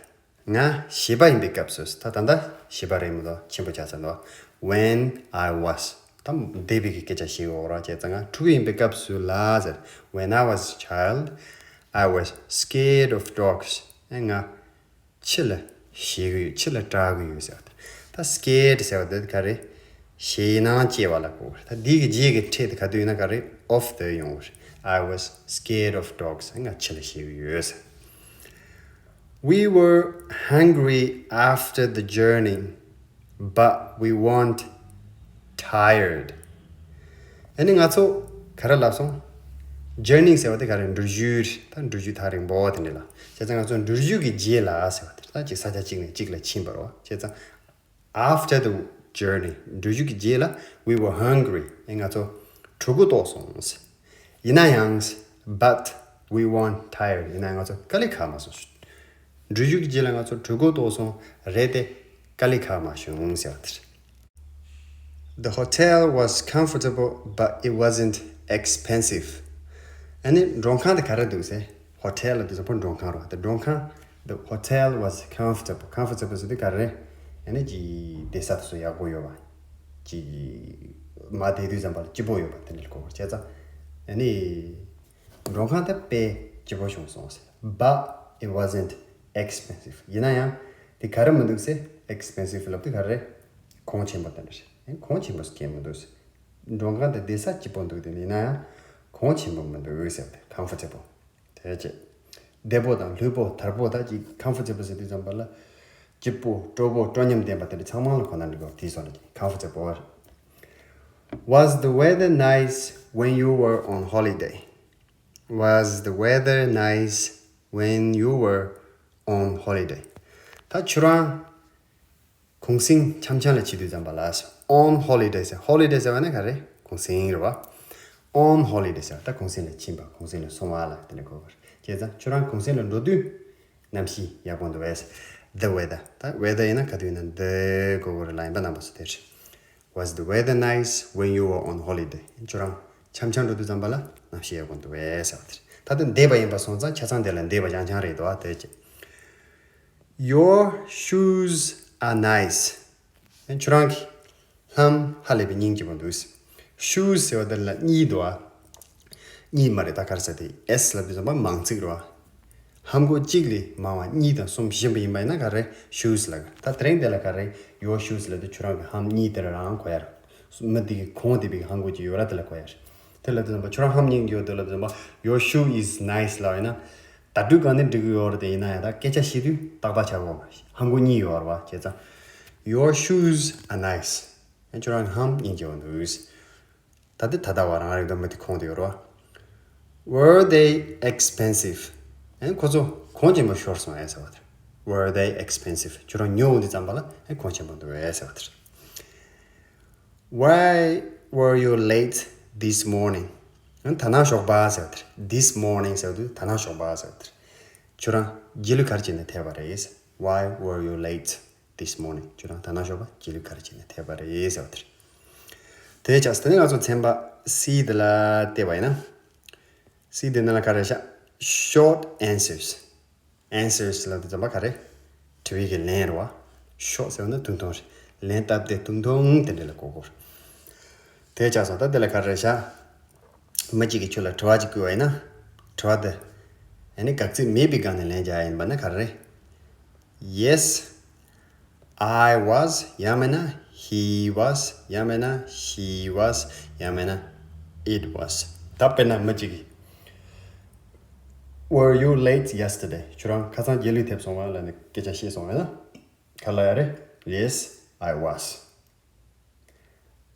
ང་བྱིས་པ་ཡིན་པའི་སྐབས་སུ། ད་ད་ལྟ་བྱིས་པ་རེད་མི་འདུག་ཆེན་པོ་ཆགས་ཚར་འདུག When I was, ད་འདས་པའི་གི་སྐད་ཆ་བཤད་ཡོད་ར། བྱས་ཙང་ང་ཕྲུ་གུ་ཡིན་པའི་སྐབས་སུ་ལ་ཟེར། When I was a child, I was scared of dogs. ཨེ་ང་ཁྱི་ལ་ཞེད་གི་ཡོད། ཁྱི་ལ་སྐྲག་གི་ཡོད་ཟེར་བ་དེ། ད་scared ཟེར་བ་དེ་ག་རེ། ཞེད་སྣང་སྐྱེ་བ་ལ་གོ། ད་འདི་གི་རྗེས་ཀྱི་ཕྲད་དེ་ག་དུས་ཡིན་ན་ག་རེ། of དེ་ཡོང་བ་རེད། I was scared of dogs. ང་ཁྱི་ལ་ཞེད་གི་ཡོད་ཟེར། We were hungry after the journey, but we weren't tired. ཨ་ནི་ང་ཚོ་ག་རེ་ལབ་སོང་། Journey ཟེར་བ་དེ་ག་རེ། འགྲུལ་བཞུད་རེད། ད་འགྲུལ་བཞུད་ཐག་རིང་པོ་དེ་འདྲ་ལ། བྱས་ཙང་ང་ཚོ་འགྲུལ་བཞུད་ཀྱི་རྗེས་ལ་ཟེར་བ་དེ་ད་ཅིག་ས་ཆ་གཅིག་ནས་གཅིག་ལ་ཕྱིན་པ་རེད་བ། བྱས་ཙང་after the journey འགྲུལ་བཞུད་ཀྱི་རྗེས་ལ། We were hungry ཨེ་ང་ཚོ་གྲོད་ཁོག་ལྟོགས་སོང་ཟེར། ཡིན་ན་ཡང་། But we weren't tired ཡིན་ན་ང་ཚོ་དཀའ་ལས་ཁག་མ་སོང་། འགྲུལ་བཞུད་ཀྱི་རྗེས་ལ་ང་ཚོ་གྲོད་ཁོག་ལྟོགས་སོང་རེད་དེ། དཀའ་ལས་ཁག་མ་བྱུང་ཟེར་བ་དེ་རེད། The hotel was comfortable, but it wasn't expensive. ཨ་ནི་མགྲོན་ཁང་དེ་ག་རེ་འདུག་ཟེར། Hotel ལབ་དུས་ཙམ་པ་མགྲོན་ཁང་རེད་བ། དེ་མགྲོན་ཁང་། The hotel was comfortable. Comfortable ཟེར་དུས་ག་རེ། ཨ་ནི་ཅིག་བསྡད་ས་དེ་ཚོ་ཡག་པོ་ཡོད་པ། ཅིག་མར་བསྡད་དུས་ཙམ་པ་ལ་སྐྱིད་པོ་ཡོད་པ་དེ་འདྲ་གོ་དགོས། བྱས་ཙང་ཨ་ནི་མགྲོན་ཁང་དེ་དཔེ་སྐྱིད་པོ་བྱུང་སོང་ཟེར། But it wasn't expensive. ཡིན་ན་ཡང་དེ་ག་རེ་མི་འདུག་ཟེར། Expensive ལབ་དུས་ག་རེ། གོང་ཆེན་པོ་དེ་འདྲ་རེད། ཨེ་གོང་ཆེན་པོ་ཟེར་མཁན་མི་འདུག་ཟེར། མགྲོན་ཁང་དེ་བསྡད་ས་སྐྱིད་པོ་འདུག་དེ་ཡིན་ན་ཡང་གོང་ཆེན་པོ་མི་འདུག་ཟེར་བ་དེ། Comfortable དེ་བྱས། བདེ་པོ་དང་ལྷོད་པོ་དར་པོ། ད་ཅིག་comfortable ཟེར་དུས་ཙམ་པ་ལ་སྐྱིད་པོ་སྤྲོ་པོ་སྤྲོ་ཉམས་ལྡན་པ་དེ་འདྲ་ཚང་མ་ལ་གོ་ན་འགྲིག་གོ། དེའི་སོགས་ལ་comfortable. Was the weather nice when you were on holiday? Was the weather nice when you were on holiday? ད་ཁྱོད་རང་གུང་སེང་འཆམ་འཆམ་ལ་ཕྱིན་དུས་ཙམ་པ་ལ། On holiday ཟེར། Holiday ཟེར་བ་ནི་ག་རེ། གུང་སེང་རེད་བ། On holiday ཟེར་བ་ད་གུང་སེང་ལ་ཕྱིན་པ། གུང་སེང་ལ་སོང་བ་ལ་དེ་འདྲ་གོ་དགོས། བྱས་ཙང་ཁྱོད་རང་གུང་སེང་ལ་འགྲོ་དུས་གནམ་གཤིས་ཡག་པོ་འདུག་བས། The weather ད་weather ཡིན་ན་ག་དུས་ཡིན་ན་འདི་གོ་དགོས་རེད་ལ། ཡིན་པ་རྣམ་པ་ཚོ་དེ་རེད། Was the weather nice when you were on holiday? ཁྱོད་རང་འཆམ་འཆམ་འགྲོ་དུས་ཙམ་པ་ལ་གནམ་གཤིས་ཡག་པོ་འདུག་བས་ཟེར་བ་དེ་རེད། ད་དེ་འདས་པ་ཡིན་པ་སོང་ཙང་ཆ་ཚང་དེ་ལ་འདས་པ་རྐྱང་རྐྱང་རེད་དོ། དེ་ཅི། Your shoes are nice. ཁྱོད་རང་གི་ལྷམ་ཧ་ལས་པའི་སྙིང་རྗེ་པོ་འདུག Shoes ཟེར་བ་དེ་ལ་གཉིས་འདུག་ཨ། གཉིས་མ་རེད། ད་ག་རེ་ཟེར་དེ་S ལབ་དུས་ཙམ་པ་མང་ཚིག་རེད་བ། ལྷམ་གོག་གཅིག་ལས་མང་བ་གཉིས་དང་གསུམ་བཞི་པ་ཡིན་པ་ཡིན་ན་ག་རེ། Shoes ལབ་ཀྱི་རེད། ད་དེ་རིང་དེ་ལ་ག་རེ། Your shoes ལབ་དུས་ཁྱོད་རང་གི་ལྷམ་གཉིས་དེ་ལ་རང་གོ་ཡ་རེད། མི་དེ་གི་གོང་དེ་པའི་ལྷམ་གོག་ཅིག་ཡོད་ར། དེ་ལ་གོ་ཡ་རེད། དེ་ལབ་དུས་ཙམ་པ་ཁྱོད་རང་ལྷམ་གཉིས་ཡོད་དེ་ལབ་དུས་ཙམ་པ། Your shoe is nice ལབ་ཡིན་ན། བརྡ་སྤྲོད་གང་ནས་འབྲི་གི་ཡོད་རེད་དེ། ཡིན་ན་ཡང་ད་སྐད་ཆ་བཤད་དུས་རྟག་པར་བྱ་དགོས། ལྷམ་གོག་གཉིས་ཡོད་རེད་བ། བྱས་ཙང་། Your shoes are nice. ཁྱོད་རང་ལྷམ་སྙིང་རྗེ་པོ་འདུག་ད་དེ་ད་ལྟ་བ་རང་རེད་དོ། མི་དེ་གོང་དེ་ཡོད་རེད་བ། Were they expensive? ཨེ་ཁོ་ཚོ་གོང་ཆེན་པོ་ཤོར་སོང་ཨེ་ཟེར་བ་དེ། Were they expensive? ཁྱོད་རང་ཉོ་འོང་དུས་ཙམ་པ་ལ་ཨེ་གོང་ཆེན་པོ་འདུག་ཨེ་ཟེར་བ་དེ། Why were you late this morning? ཨ་ད་ནངས་ཞོགས་པ་ཟེར་བ་དེ། This morning ཟེར་བ་དེ་ད་ནངས་ཞོགས་པ་ཟེར་བ་དེ། ཁྱོད་རང་རྗེས་ལུས་ག་རེ་བྱས་ནས་ཐལ་བ་རེད། Why were you late this morning? ཁྱོད་རང་ད་ནངས་ཞོགས་པ་རྗེས་ལུས་ག་རེ་བྱས་ནས་ཐལ་བ་རེད་ཟེར་བ་དེ་རེད། དེ་ཆགས་སོང་། དེ་ནས་ང་ཚོ་ཚན་པ་C དེ་ལ་བལྟས་པ་ཡིན་ན། C དེ་ནང་ལ་ག་རེ་བཞག Short answers. Answers ལབ་དུས་ཙམ་པ་ག་རེ། དྲི་བའི་གི་ལན་རེད་བ། Short ཟེར་བ་ན་ཐུང་ཐུང་རེད། ལན་སྟབས་བདེ་ཐུང་ཐུང་དེ་འདྲ་ལ་གོ་དགོས། དེ་ཆགས་སོང་། ད་དེ་ལ་ག་རེ་བཞག་མི་གཅིག་གིས་ཁྱོད་ལ་དྲི་བ་གཅིག་བསྐུར་བ་ཡིན་ན། དྲི་བ་དེ་ཨ་ནི་དགག་ཚིག་མེད་པའི་སྒང་ནས་ལན་རྒྱག་ཡ་ཡིན་པ་ན་ག་རེ། Yes, I was. ཡང་མིན་ན་he was. ཡང་མིན་ན་she was. ཡང་མིན་ན་it was. ད་དཔེར་ན་མི་གཅིག་གིས། Were you late yesterday? ཁྱོད་རང་ཁ་སང་རྗེས་ལུས་ཐེབས་སོང་བ་ལབ་ནས་སྐད་ཆ་བཤད་སོང་བས་ན། ག་ལབ་ཡ་རེད། Yes, I was.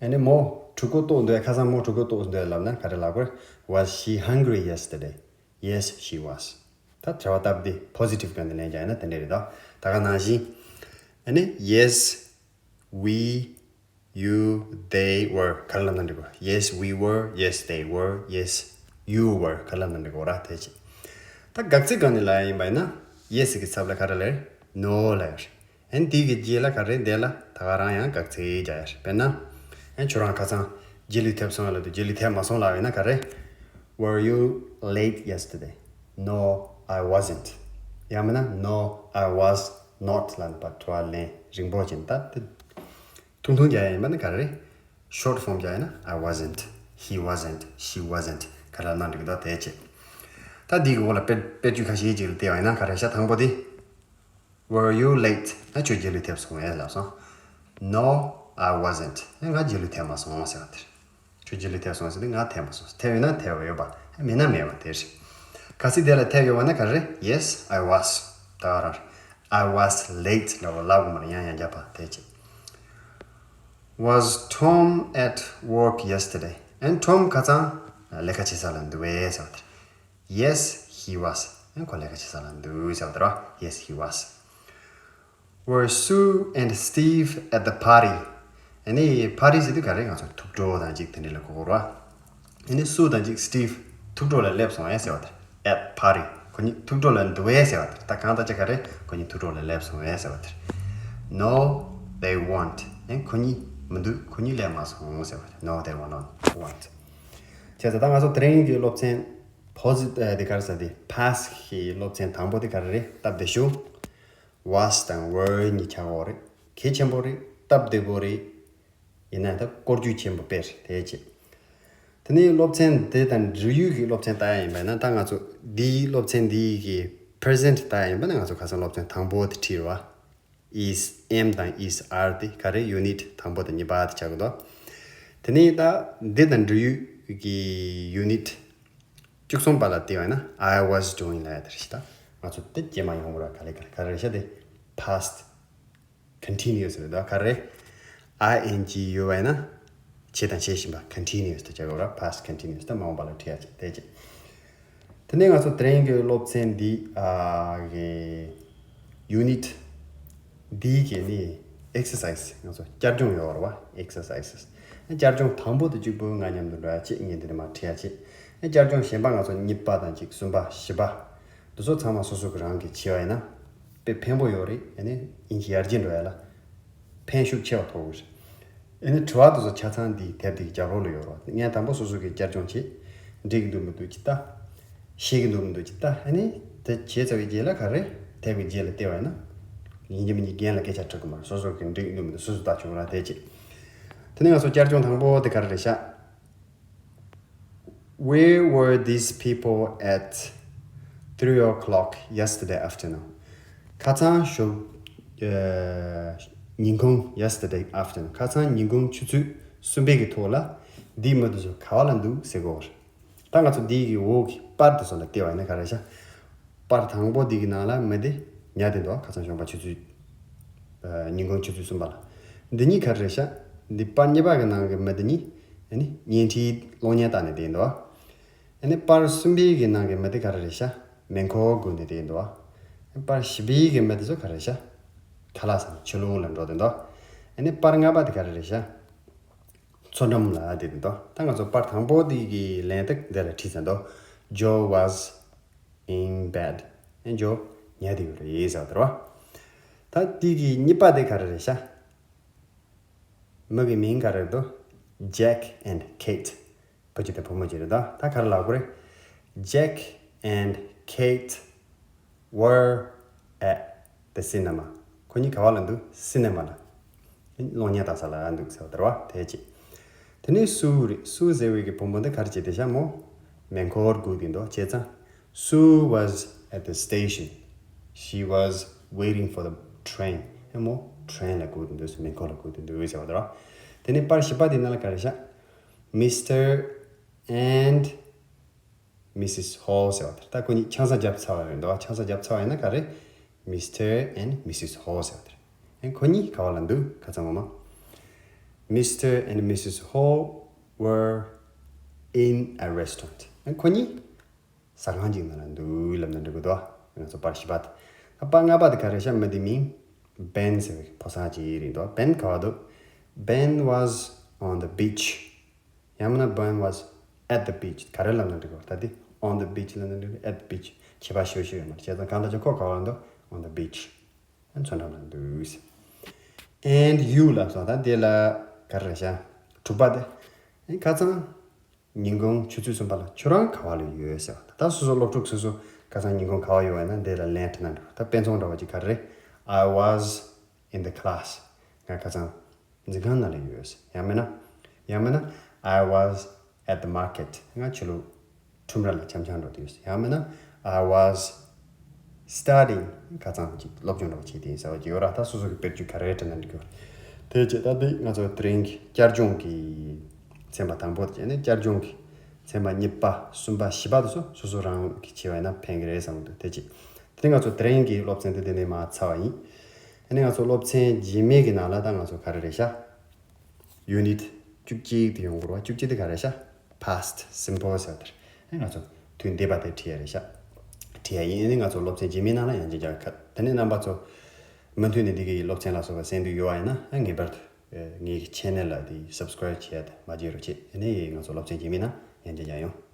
ཨ་ནི་མོ་གྲོད་ཁོག་ལྟོགས་འདུག་ཁ་སང་མོ་གྲོད་ཁོག་ལྟོགས་འདུག་ལབ་ན་ག་རེ་ལབ་དགོས། Was she hungry yesterday? Yes, she was. ད་དྲི་བ་སྟབས་བདེ་positive སྒང་ནས་ལན་རྒྱག་ཡིན་ན་དེ་འདྲ་རེད་དོ། ད་ག་ནང་བཞིན། ཨ་ནི་yes, we, you, they were ག་རེ་ལབ་ན་འགྲིག་གོ། Yes, we were. Yes, they were. Yes, you were ག་རེ་ལབ་ན་འགྲིག་གོ་ར། དེ་ཅི། ད་དགག་ཚིག་སྒང་ནས་ལབ་ཡ་ཡིན་པ་ཡིན་ན། Yes གི་ཚབ་ལ་ག་རེ་ལབ་རེད། No ལབ་ཡ་རེད། ཨན་དེ་གི་རྗེས་ལ་ག་རེ་འདས་ལ་ད་ག་རང་ཡང་དགག་ཚིག་རྒྱག་ཡ་རེད། དཔེར་ན། ཨན་ཁྱོད་རང་ཁ་སང་རྗེས་ལུས་ཐེབས་སོང་ལབ་དུས་རྗེས་ལུས་ཐེབས་མ་སོང་ལབ་ཡིན་ན་ག་རེ། Were you late yesterday? No, I wasn't. ཡང་མིན་ན། No, I was not ལབ་ནས་ཕར་དྲི་བ་ལན་རིང་པོ་བྱས་ནས་ད་དེ་ཐུང་ཐུང་རྒྱག་ཡ་ཡིན་པ་ནི་ག་རེ། Short form རྒྱག་ཡ་ན། I wasn't, he wasn't, she wasn't ག་རེ་ལབ་ན་འགྲིག་གི་འདུག་དེ་བྱས། ད་འདི་གི་འོག་ལ་དཔེ་དཔེ་བརྗོད་ཁ་ཤས་ཅིག་ལ་བལྟས་པ་ཡིན་ན་ག་རེ་ཤག་དང་པོ་དེ། Were you late? ཨ་ཁྱོད་རྗེས་ལུས་ཐེབས་སོང་ངས་ལབ་སོང་། No, I wasn't. ཨ་ང་རྗེས་ལུས་ཐེབས་མ་སོང་ཟེར་བ་དེ་རེད། ཁྱོད་རྗེས་ལུས་ཐེབས་སོང་ཟེར་དུས་ང་ཐེབས་མ་སོང་། ཐེབས་ཡོད་ན་ཐེབས་ཡོད་པ། མེད་ན་མེད་པ་དེ་རེད། གལ་སྲིད་དེ་ལ་ཐེབས་ཡོད་པ་ན་ག་རེ་རེད། Yes, I was. ད་ག་རང་རེད། I was late ལབ་པ་ལབ་དགོས་མ་རེད། ཡང་ཡང་བརྒྱབ་པ་དེ་བྱས། Was Tom at work yesterday? ཨན་Tom ཁ་སང་ ལས་ཀ་བྱེད་ས་ལ་འདུག་པས་ཟེར་བ་དེ་རེད། Yes, he was. ཨ་ཁོ་ལས་ཀ་བྱེད་ས་ལ་འདུག་ཟེར་བ་དེ་རེད་པ། Yes, he was. Were Sue and Steve at the party? ཨ་ནི་party ཟེར་དུས་ག་རེ། ང་ཚོ་ཐུགས་སྤྲོ་དང་གཅིག་དེ་འདྲ་ལ་གོ་དགོས་རེད་པ། ཨ་ནི་སུ་དང་གཅིག་Steve ཐུགས་སྤྲོ་ལ་སླེབས་སོང་ངས་ཟེར་བ་དེ་རེད། At party. ཁོ་གཉིས་ཐུགས་སྤྲོ་ལ་འདུག་པས་ཟེར་བ་དེ་རེད། ད་གང་ལྟར་ཅི་ག་རེ། ཁོ་གཉིས་ཐུགས་སྤྲོ་ལ་སླེབས་སོང་ངས་ཟེར་བ་དེ་རེད། No, they weren't. ཨ་ཁོ་གཉིས་མི་འདུག་ཁོ་གཉིས་སླེབས་མ་སོང་ཟེར་བ་དེ་རེད། No, they were not, weren't. བྱས་ཙང་ད་ང་ཚོ་དེ་རིང་གི་སློབ་ཚན་positive དེ་ག་རེ་ཟེར་དེ་past གི་སློབ་ཚན་དང་པོ་དེ་ག་རེ་རེད། སྟབས་བདེ་ཤོས། Was དང་were གཉིས་ཆགས་ཡོད་རེད། གལ་ཆེན་པོ་རེད། སྟབས་བདེ་པོ་རེད། ཡིན་ན་ད་སྐོར་རྒྱུ་ཆེན་པོ་དཔེ་རེད། དེ་བྱས། དེ་ནས་སློབ་ཚན་འདི་དང་འབྲེལ་ཡོད་ཀྱི་སློབ་ཚན་ལྟ་ཡ་ཡིན་པ་ན། ད་ང་ཚོ་འདིའི་སློབ་ཚན་འདིའི་གི་present ལྟ་ཡ་ཡིན་པ་ན། ང་ཚོ་ཁ་སང་སློབ་ཚན་དང་པོ་དེ་ཁྲིད་རེད་པ། Is, am དང་is, are དེ་ག་རེ། unit དང་པོ་དང་གཉིས་པ་དེ་ཆགས་ཀྱི་འདུག་དེ་ནས་ད་འདི་དང་འབྲེལ་ཡོད་ཀྱི་unit བཅུ་གསུམ་པ་ལ་བལྟས་པ་ཡིན་ན། I was doing ལབ་ཡ་དེ་རེད་ཤག་ད་ང་ཚོ་དེ་རྗེས་མ་ཡོང་གི་རེད། ག་ལེ་ག་ལེ་ག་རེ་རེད་ཤག་དེ་past continuous རེད་དོ། ག་རེ། I N G ཡོད་པ་ཡིན་ན་བྱས་དང་བྱེད་བཞིན་པ། continuous དེ་བྱ་དགོས་ར། past continuous དེ་མ་འོངས་པ་ལ་ཁྲིད་ཡ་བྱེད་དེ་བྱེད། དེ་ནས་ང་ཚོ་དེ་རིང་གི་སློབ་ཚན་འདི་ཨ་གི་unit འདིའི་གི་ནི་exercise ང་ཚོ་བསྐྱར་སྦྱོང་ཡོད་རེད་པ། exercises བསྐྱར་སྦྱོང་དང་པོ་དང་གཅིག་པོ་ང་མཉམ་དུ་འགྲོ་ཡ་བྱེད། ངས་འདི་ནས་མར་ཁྲིད་ཡ་བྱེད། བསྐྱར་སྦྱོང་གཞན་པ་ང་ཚོ་གཉིས་པ་དང་གཅིག་གསུམ་པ་བཞི་པ་འདི་ཚོ་ཚང་མ་སོ་སོ་གི་རང་གིས་བྱས་པ་ཡིན་ན་དཔེ་ཕན་པོ་ཡོད་རེད། ཨ་ནི་དབྱིན་ཇི་ཡར་རྒྱས་འགྲོ་ཡ་ལ་ཕན་ཤུགས་ཆེ་བ་ཐོབ་ཀྱི་རེད། ཨ་ནི་དྲི་བ་དེ་ཚོ་ཆ་ཚང་འདིའི་དེབ་འདིའི་རྒྱབ་ལོགས་ལ་ཡོད་རེད། ངས་དང་པོ་སོ་སོ་གིས་བསྐྱར་སྦྱོང་བྱེད། འགྲིག་གི་འདུག་མི་འདུག་ཅིག་ལྟ། ཤེས་ཀྱི་འདུག་མི་འདུག་ཅིག་ལྟ། ཨ་ནི་དེ་བྱས་ཚར་བའི་རྗེས་ལ་ག་རེ། དེབ་ཀྱི་རྗེས་ལ་བལྟས་པ་ཡིན་ན། ཡིན་གཅིག་མིན་གཅིག་རྒན་ལ་སྐད་ཆ་དྲི་དགོས་མ་རེད། སོ་སོ་གིས་འགྲིག་གི་འདུག་མི་འདུག་སོ་སོས་ལྟ་ཆོག་ར། དེ་བྱེད། དེ་ནས་ང་ཚོ་བསྐྱར་སྦྱོང་དང་པོ་དེ་ག་རེ་རེད་ཤག Where were these people at three o'clock yesterday afternoon? ཁ་སང་ཞོགས་ཨ་ཉིན་གུང་། yesterday afternoon ཁ་སང་ཉིན་གུང་ཆུ་ཚོད་གསུམ་པའི་གི་ཐོག་ལ་འདིའི་མི་དེ་ཚོ་ག་བ་ལ་འདུག་ཟེར་གོ་རེད། ད་ང་ཚོ་འདིའི་གི་འོག་གི་པར་དེ་ཚོ་ལ་བལྟས་པ་ཡིན་ན་ག་རེ་ཤག་པར་དང་པོ་འདི་གི་ནང་ལ་མི་དེ་ཉལ་བསྡད་འདུག་ཁ་སང་ཞོགས་པ་ཆུ་ཚོད་ཨ་ཉིན་གུང་ཆུ་ཚོད་གསུམ་པ་ལ། འདི་གཉིས་ག་རེ་རེད་ཤག་འདི་པར་གཉིས་པ་གི་ནང་གི་མི་འདི་གཉིས་ཨ་ནི་བརྙན་འཕྲིན་གློག་བརྙན་བལྟས་ནས་བསྡད་འདུག་ཨ་ནི་པར་གསུམ་པའི་གི་ནང་གི་མི་དེ་ག་རེ་རེད་ཤག་མེ་འཁོར་སྒུག་ནས་བསྡད་འདུག་པར་བཞི་པའི་གི་མི་དེ་ཚོ་ག་རེ་རེད་ཤག་ཁ་ལག་ཟ་ནས་ཕྱི་ལོགས་ལ་འགྲོ་བསྡད་འདུག་ཨ་ནི་པར་ལྔ་པ་དེ་ག་རེ་རེད་ཤག་མཚོ་འགྲམ་ལ་བསྡད་འདུག་ད་ང་ཚོ་པར་དང་པོ་དེ་གི་ལན་དེ་འདི་ལ་བྲིས་ཚར་འདུག Joe was in bed. ཨེ་ཇོ་ཉལ་བསྡད་ཡོད་རེད་ཟེར་བ་དེ་རེད་པ། ད་དེ་གི་གཉིས་པ་དེ་ག་རེ་རེད་ཤག་མི་གི་མིང་ག་རེ་རེད་འདུག Jack and Kate. བུ་གཅིག་དང་བུ་མོ་གཅིག་རེད་དོ། ད་ག་རེ་ལབ་དགོས་རེད། Jack and Kate were at the cinema. ཁོ་གཉིས་ག་བ་ལ་འདུག་སི་ནེ་མ་ལ་གློག་བརྙན་ལྟ་ས་ལ་འདུག་ཟེར་བ་དེ་རེད་པ། དེ་གཅིག་དེ་ནས་སུ་རེད། སུ་ཟེར་བའི་གི་བུ་མོ་འདི་ག་རེ་བྱེད་བསྡད་ཤག་མོ་མེ་འཁོར་སྒུག་བསྡད་འདུག་བྱས་ཙང་། Sue was at the station. She was waiting for the train. ཨེ་མོ་ཊེ་རེན་ལ་སྒུག་བསྡད་འདུག་མེ་འཁོར་ལ་སྒུག་བསྡད་འདུག་ཟེར་བ་དེ་རེད་པ། དེ་ནས་པར་བཞི་པ་དེ་ནང་ལ་ག་རེ་ཤག Mister and Missus Hall ཟེར་བ་དེ་རེད། ད་ཁོ་གཉིས་ཆང་ས་བརྒྱབ་ཚར་བ་རེད་འདུག་པ། ཆང་ས་བརྒྱབ་ཚར་བ་ཡིན་ན་ག་རེ། Mister and Missus Hall ཟེར་བ་དེ་རེད། ཨེ་ཁོ་གཉིས་ག་བ་ལ་འདུག་ཁ་སང་ངོ་མ། Mister and Missus Hall were in a restaurant. ཨེ་ཁོ་གཉིས་ཟ་ཁང་ཅིག་ནང་ལ་འདུག་ལབ་ན་འགྲིག་གི་འདུག་ང་ཚོ་པར་བཞི་པ་དེ། ད་པར་ལྔ་པ་དེ་ག་རེ་ཤག་མི་དེ་མིང་Ben ཟེར་བའི་ཕོ་གསར་ཅིག་རེད་འདུག Ben ག་བ་འདུག Ben was on the beach. ཡང་མིན་ན་Ben was at the beach. ག་རེ་ལབ་ན་འགྲིག་གི་རེད། ད་དེ་on the beach ལབ་ན་འགྲིག་གི་རེད། at the beach ཁྱད་པར་ཞེ་པོ་ཞིག་ཡོད་མ་རེད། བྱས་ཙང་གང་ལྟར་ཀྱང་ཁོ་ག་བ་ལ་འདུག on the beach. མཚོ་འགྲམ་ལ་འདུག And you ལབ་སོང་། ད་དེ་ལ་ག་རེ་རེད་ཤག་དྲུག་པ་དེ། ཨེ་ཁ་སང་ཉིན་གུང་ཆུ་ཚོད་གསུམ་པ་ལ་ཁྱོད་རང་ག་བ་ལ་ཡོད་ཟེར་བ་དང་། ད་སོ་སོ་སློབ་ཕྲུག་སོ་སོ་ཁ་སང་ཉིན་གུང་ག་བ་ཡོད་པ་ཡིན་ན་འདི་ལ་ལན་འབྲི་ན་འགྲིག་ད་དཔེ་མཚོན་འདྲ་བོ་ཅིག་ག་རེ་རེད། I was in the class. ང་ཁ་སང་འཛིན་ཁང་ནང་ལ་ཡོད། ཡང་མིན་ན། ཡང་མིན་ན། I was at the market. ང་ཕྱི་ལོགས་ཁྲོམ་ར་ལ་འཆམ་འཆམ་འགྲོ་དུས། ཡང་མིན་ན། I was studying. ཁ་སང་ཅིག་སློབ་སྦྱོང་འདྲ་བོ་བྱེད་དེ་ཡིན་ཟེར་བ་ཅིག་ཡོད་ར། ད་སོ་སོ་གི་དཔེར་བརྗོད་ག་རེ་བྲིས་ན་འགྲིག་གི་རེད། དེ་རྗེས་ད་འདི་ང་ཚོ་དེ་རིང་གི་བསྐྱར་སྦྱོང་གི་ཚན་པ་དང་པོ་དེ་བྱས་ནས། བསྐྱར་སྦྱོང་གི་ཚན་པ་གཉིས་པ་གསུམ་པ་བཞི་པ་དེ་ཚོ་སོ་སོ་རང་གིས་བྱས་པ་ཡིན་ན་ཕན་གི་རེད་བསམ་གི་འདུག་དེ་རྗེས་དེ་ང་ཚོ་དེ་རིང་གི་སློབ་ཚན་དེ་དེ་ནས་མར་ཚར་བ་ཡིན། དེ་ནས་ང་ཚོ་སློབ་ཚན་རྗེས་མའི་གི་ནང་ལ་ད་ང་ཚོ་ག་རེ་རེད་ཤག Unit བཅུ་གཅིག་དེ་ཡོང་གི་རེད་པ། བཅུ་གཅིག་དེ་ག་རེ་ཤག past simple ཟེར་བ་དེར། ཨ་ང་ཚོ་དུས་འདས་པ་དེ་བྲིས་ཡ་རེད་ཤག་བྲིས་ཡ་ཡིན། ཨ་ནི་ང་ཚོ་སློབ་ཚན་རྗེས་མའི་ནང་ལ་ཡང་ཅིག་ཀྱང་ཁ། དེ་ནས་རྣམ་པ་ཚོ་མུ་མཐུད་ནས་འདི་གའི་སློབ་ཚན་ལ་སོགས་པ་གསན་འདོད་ཡོད་པ་ཡིན་ན། ཨ་ངེས་པར་དུ་ངའི་channel ལ་དེ་subscribe བྱེད་ཡ་དེ་མ་བརྗེད་རོགས་བྱེད། དེ་ནས་ང་ཚོ་སློབ་ཚན་རྗེས་མའི་ནང་ཡང་ཅིག་ཀྱང་ཡོང་།